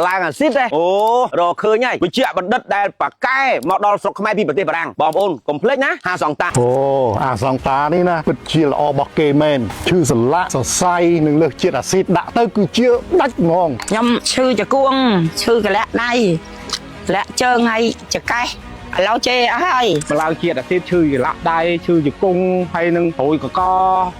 ឡើងអាស៊ីតទេអូរកឃើញហើយវិជ្ជបណ្ឌិតដែលប៉ាកែមកដល់ស្រុកខ្មែរពីប្រទេសបារាំងបងប្អូនកុំភ្លេចណាហាសង្តា អូអាសង្តានេះណាពិតជាល្អរបស់គេមែនឈឺសន្លាក់សរសៃនិងលើសជាតិអាស៊ីតដាក់ទៅគឺជាដាច់ហ្មង ខ្ញុំឈឺជង្គង់ឈឺកលាក់ដៃកលាក់ជើងហើយចកេះឥឡូវជេរអស់ហើយ ម្លៅជាតិអាស៊ីតឈឺចលាក់ដៃឈឺជង្គង់ហើយនឹងព្រួយកក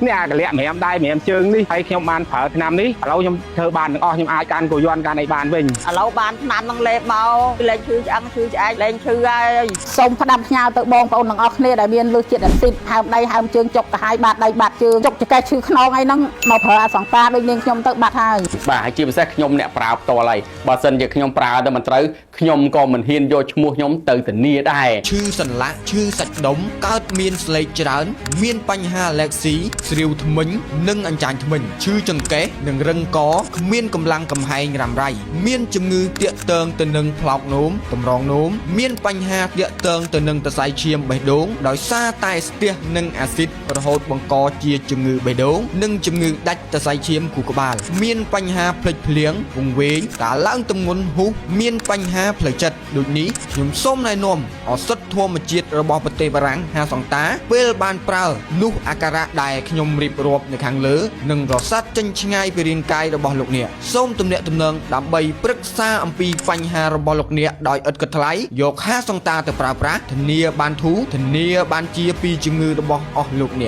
នេះអាកលាក់ម្រាមដៃម្រាមជើងនេះហើយខ្ញុំបានប្រើថ្នាំនេះឥឡូវខ្ញុំធ្វើបានទាំងអស់ខ្ញុំអាចកាន់កយន់កាន់អីបានវិញ ឥឡូវបានថ្នាំនឹងលេបមកលែងឈឺឆ្អឹងឈឺឆ្អែកលែងឈឺហើយ សូមផ្ដាំផ្ញើទៅបងប្អូនទាំងអស់គ្នាដែលមានលុះជាតិអាស៊ីតហើមដៃហើមជើងចុកកាហាយបាតដៃបាតជើងចុកចកេះឈឺខ្នងអីហ្នឹងមកប្រើអាសង្តាដូចនាងខ្ញុំទៅបាត់ហើយ បាទហើយជាពិសេសខ្ញុំអ្នកប្រើផ្ទាល់ហើយបើសិនជាខ្ញុំប្រើទៅមិនត្រូវខ្ញុំក៏មិនហ៊ានយកឈ្មោះខ្ញុំទៅធានាដែរ ឈឺសន្លាក់ឈឺសាច់ដុំកើតមានស្លេកច្រើន មានបញ្ហាអាឡែកស៊ីស្រាវធ្មេញនិងអញ្ចាញធ្មេញឈឺចង្កេះនិងរឹងកគ្មានកម្លាំងកំហែងរ៉ាំរ៉ៃមានជំងឺទាក់ទងទៅនឹងផ្លោកនោមតម្រងនោមមានបញ្ហាទាក់ទងទៅនឹងសរសៃឈាមបេះដូងដោយសារតែស្ទះនិងអាស៊ីតរហូតបង្កជាជំងឺបេះដូងនិងជំងឺដាច់សរសៃឈាមខួរក្បាល មានបញ្ហាភ្លេចភ្លៀងវង្វេងការឡើងទម្ងន់ហ៊ូសមានបញ្ហាផ្លូវចិត្តដូចនេះខ្ញុំសូមណែនាំឱសថធម្មជាតិរបស់ប្រទេសបារាំងហាសង្តាពេលបានប្រើនោះអាការៈដែលខ្ញុំរៀបរាប់នៅខាងលើនឹងរសាត់ចេញឆ្ងាយពីរាងកាយរបស់លោកអ្នកសូមទំនាក់ទំនងដើម្បីប្រឹក្សាអំពីបញ្ហារបស់លោកអ្នកដោយឥតគិតថ្លៃយកហាសង្តាទៅប្រើប្រាស់ធានាបានធូរធានាបានជាពីជំងឺរបស់អស់លោកអ្នក។